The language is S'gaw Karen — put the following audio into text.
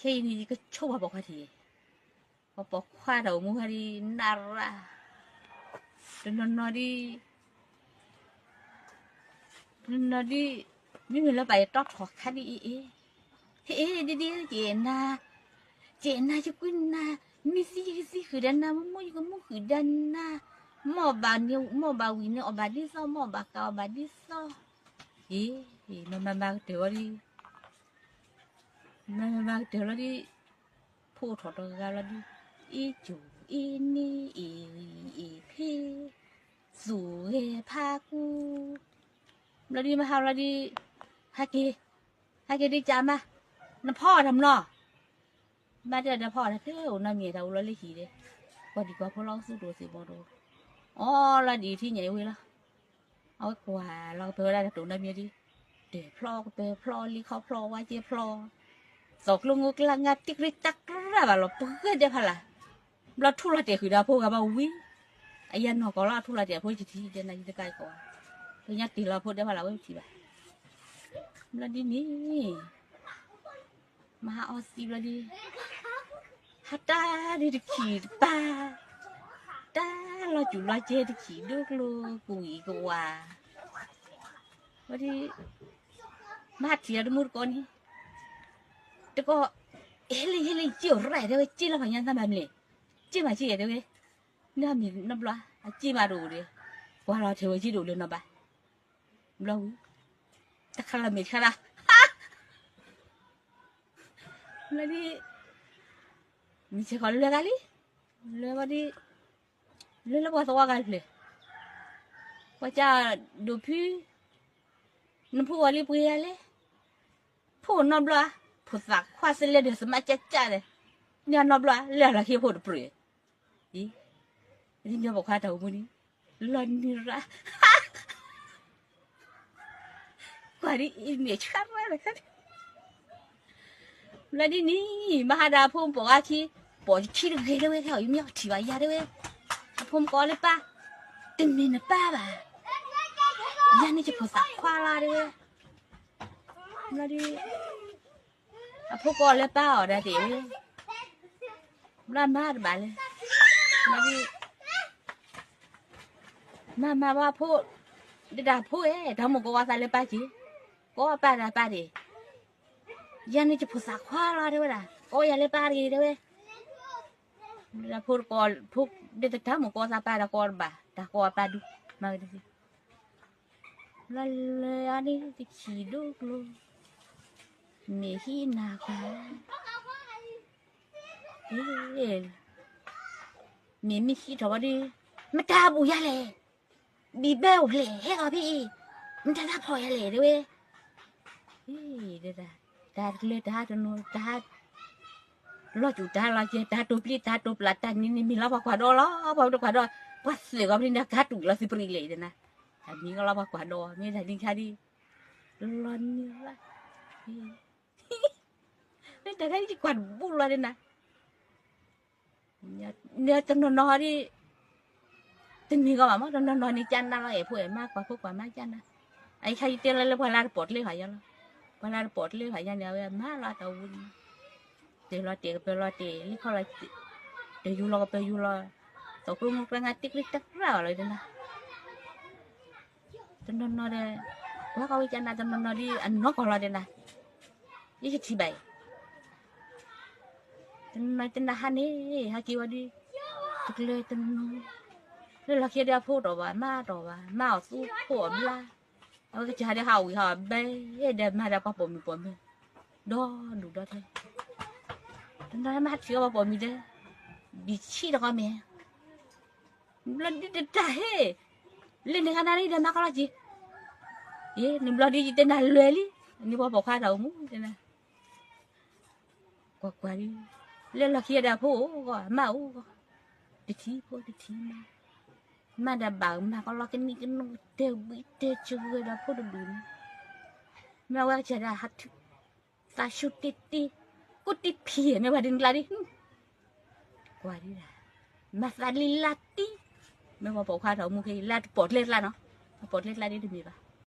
ခဲအံၤန့ၣ် ယကဆိၣ်ပှၤပိာ်ခွါထံၣ်, ပှၤပိာ်ခွါတၢ်အိၣ်မူခါဒ်နၣ်ရၣ်, တနီၤနီၤဒ် တနီၤနီၤဒ် မ့မ့ၢ်လၢပာ်ယတီထီၣ်ခါဒ်အံၤအံၤ, ဟ့ၣ်ဒ်ဒ်က့ၤနၤ, က့ၤနၤယကွံနၤ, မ့ၢ်သံယကသံဃုာ်ဒီးနၤ, မ့ၢ်မူယကမူဃုာ်ဒီးနၤ, မ့ၢ်ဘၣ်န့ၣ် မ့ၢ်ဘၣ်ဝံၤန့ၣ် အီၣ်ဘၣ်ဒ်သိး, မ့ၢ်ဘၣ်ကးအီၣ်ဘၣ်ဒ်သိး, အ့ မၤမၤမၤကတၢၢ်ဝဲဒ် မၤမၤမၤကတၢၢ်လီၤဒ် ဖိအိၣ်ထီၣ်တဂၤလီၤဒ် အ့ၣ်ကၠိၣ်အ့ၣ်န့ၣ်အ့ၣ်ဂံၢ်အ့ၣ်ဖ့ သူၣ်ဂဲၤဖးကူ ဘျီဒ်မဟါလီၤဒ် ဟဲက့ၤ ဟဲက့ၤဒ်ကးမါ နဖီအီၣ်တၢ်မနီၤ မါတဲဒီးဖီအီၣ်တၢ်ထဲအိၣ်နီတမံၤ တၢ်အိၣ်လီၤလၢဟံၣ်ဒီး ကွၢ်ဒံကွၢ်ဖိလီၤသူၣ်တအိၣ်သ့ၣ်ဘီတအိၣ် အီလီၤဒ်ထံညါအံၤဝဲလီၤ အဝဲကွၢ်လီၤကပၢၤဝဲဒၣ်တၢ်တိာ်နီတမံၤဒ် တဲာ်ဖျီကပၢၤဖျီ လံခီဖျီ ဝါကဲဖျီ သီၣ်ကျိငိကျါ ငါတံၢ်ကရံတၢ်ကြၢးဘၣ်လီၤ ပှဲၤဒဲးဖးလၢ် ဘျီထူလီၤတဲာ်ဃုာ်ဒီးအဖိဂၤဘၣ်ဝံၤ အယၤနီၢ်ကီၢ်လီၤ အထူလီၤတဲာ်အဖိယတထံၣ်တဲနၤယတကါအံၤကီး ပညါတ့ၢ်လီၤဖိဒဲးဖးလၢ်ဝဲတထံၣ်ဘၣ် ဘျီဒ်န့ၣ် မဟါအီသံးဘျီဒ် ဟးတၢ်ဒ်တခံးတပၢ် တၢ်လီၤစူၤလီၤကဲတခံးဒိၣ်ကျိ ကဝံၤကဝါ ဘျီဒ် မဟါထံၣ်လီၤတမူတကိးန့ၣ် တကိး ဟ့လံ ဟ့လံ က့ၢ်အိၣ်ရၣ်တဲဝဲ က့ၢ်လီၤဖးညါသးမၤမလဲၣ် က့ၢ်မၤက့ၢ်တဲဝဲ နမံၤနီတဘျီ အက့ၢ်မးတအိၣ်ဒီး ကွၢ်လီၤထဲဝဲက့ၢ်တအိၣ်လၢနီၤဘၣ် ဘျီဝံၤ တခါလီၤမ့ၢ်တခါလီၤ ဘျီဒ် မ့ၢ်စ့ၢ်ကီးလွဲၢ်ဂၤလံ လွဲၢ်ဘျီဒ် လွဲၢ်လၢပှၤသဝီဂၤတဖျၢၣ် ပှၤကဒိးဖု နဖိဝဲလံပှ့ၤယၤလဲၣ် ဖိနီတဘျီ ဖိသၣ်ခွါသ့လဲၤဒၢးသမါကၢ်ကၢ်ဒီး န့ၢ်နီတဘျီ လဲၤလီၤခံဖိတပြၢၢ် အံၤ ဒ်ညီပိာ်ခွါတၢ်အိၣ်မူန့ၣ် လီၤနံၤရၣ် ကွၢ်ဒ်အံၤမ့ၢ်ဆါရၣ်လၢခါ ဘျီဒ်န့ၣ် မဟါဒၣ်အဖိပိာ်အခံ ပိာ်ခံတဂ့ၤတဲဝဲ ခဲအံၤမ့ၢ်အီထံၣ်ဘၣ်ယၤတဲဝဲ အဖိမကီးလၢပၢ် တမ့ၢ်နပၢ်ဘၣ် ယၤန့ၣ်ယဖိသၣ်ခွါလီၤတဲဝဲ ဘျီဒ် အဖိကိးလၢပၢ်အီၤဒၣ်တ့ၢ်ဝဲ ဘျီမၤတဘၣ်လဲၣ် ဘျီဒ် မၤမၤဘၣ်ဖိ ဒ်တၢ်ဖိအဲၣ် တၢ်မိၢ်ကီးဝဲသးလၢပၢ်က့ၤ ကိးပၢ်ဒၣ်ပၢ်တ့ၢ် ယၤန့ၣ်ယဖိသၣ်ခွါလီၤတဲဝဲဒၣ် ကိးယၤလၢပၢ်တဂ့ၤတဲဝဲ ဖိတကိး ဖိ ဒ်တၢ်မိၢ်ကီးသးပၢ်တၢ်ကိးတဘၣ် တၢ်ကိးအပၢ်ဒူ မၤဝဲတသ့ လၢလၢအန့ၣ်တဆံးဒိၣ်ကျိ မ့ၢ်ဟံးနၤကွၢ် မ့ၢ်မ့ၢ်ဟံးထီၣ်ဝဲဒီး မတၤဘူၣ်ယၤလဲၣ်, ဘံၣ်ဘဲအိၣ်ဖျဲၣ်ဟဲလီၤဖဲအံၤ, မတၤတၢ်ဖီၣ်ယၤလဲၣ်တဲဝဲ, တၢ်တကျၢၤတၢ်တနီၤတၢ် လီၤစူၣ်တၢ်လီၤကဲ တၢ်တိာ်ပျံၤတၢ်တိာ်ပျၢ်တၢ်န့ၣ်န့ၣ် မ့ၢ်လီၤပှၤကွၢ်ဒီးလီၤ ပှၤမ့ၢ်တကွၢ်ဒီး ပှၤသ့ၣ်ဂီၤဖဲန့ၣ် ကဟးတူၢ်လီၤသုးပရံးလဲၣ်တဲနၤ, အမံၤကလီၤပှၤကွၢ်ဒီး မ့ၢ်တၢ်ဒ်ခါဒ် လီၤနံၤလၢ မ့ၢ်တၢ်ခါဒ်ယကွၢ်တဘူၣ်လီၤတဲနၤ တနီၤနီၤဒ် တမ့ၢ်ဂီၢ်ဘၣ်မး တနီၤနီၤန့ၣ် ကၢ်နါလီၤ အဲၣ်ဖိအဲၣ်မါ ကွၢ်ဖိကွၢ်မါကၢ်နါ, အအံၤခါယတဲလၢလၢပှၤလၢတပိာ်ကျဲဖးယါလီၤ, ပှၤလၢတပိာ်ကျဲဖးယါန့ၣ် အဝဲမၤလီၤတၢ်ဝူန့ၣ်, တဲလီၤတဲာ်ကပၢၤလီၤတဲာ် လံခီလီၤ, တယူၤလီၤကပၢၤယူၤလီၤ, သီၣ်ကျိမူကျါငါတ့ကြ့တရၣ်ဘၣ်လီၤတဲနၤ တနီၤနီၤဒီး ပှၤကီၢ်ဝဲကၢ်နါ တနီၤနီၤဒ်အနီၢ်ကီၢ်လီၤတဲနၤ, ယကထံၣ်ဘၣ်အံၤ, တနီၤနီၤတနၤဟါန့ၣ် ဟဲက့ၤဝဲဒ်, တကျၢၤတနီၤ, လၢလီၢ်ခံဒီးအဖိတီၢ်ဘၣ် မါတီၢ်ဘၣ် မါအီၣ်သူဖိအီၣ်ဘျါ, အဝဲကစၢ်ဒီးဟးဝံၤဟးဘဲဒီးမၤဒီးပှၤပိာ်မုၣ်ပိာ်မုၣ်, ဒီဒူၣ်ဒီထၢ, တနီၤမၤထံၣ်အီၤပှၤပိာ်မုၣ်ဒီး, ဘံၣ်ဆံးတကီၢ်မဲာ် ဘျီဒ်တတၢ်ဟ့ၣ်, လၢန့ၣ်ကနၣ်လံဒီးမၤကီလီၤက့ၤ, အ့ နဘျီဒ်ယတဲနၤလွဲၢ်လံ, န့ၣ်ပှၤပိာ်ခွါတၢ်အိၣ်မူတဲနၤ, ကွၢ်ကွၢ်လံ, လၢလီၢ်ခံဒီးအဖိအိၣ်ဂီၢ် အမါအိၣ်ဂီၢ်, တထံၣ်ဖိတထံၣ်မါ, မါဒီးဘၣ်မၤကီလီၤကနံၣ်ကနူၣ်တဲဝံၤတဲစှၤဒီးဖိတဒူၣ်န့ၣ်, မ့ၢ်ဝဲကစၢ်ဒီးဟးထု သးဆူၣ်တ့ၢ်တ့ၢ်, ကိးတံၢ်ဖံး မ့ၢ်ပှၤဒ်န့ၣ်လၢဒ်, ကွၢ်ဒ်ဒၣ်, မၤသးလံလၢတံၢ်, မ့ၢ်ပှၤပိာ်ခွါတၢ်အိၣ်မူခဲအံၤ လၢတပိာ်ကျဲကျါနီၤ, တပိာ်ကျဲကျါဒ်တမ့ၢ်ဘၣ်,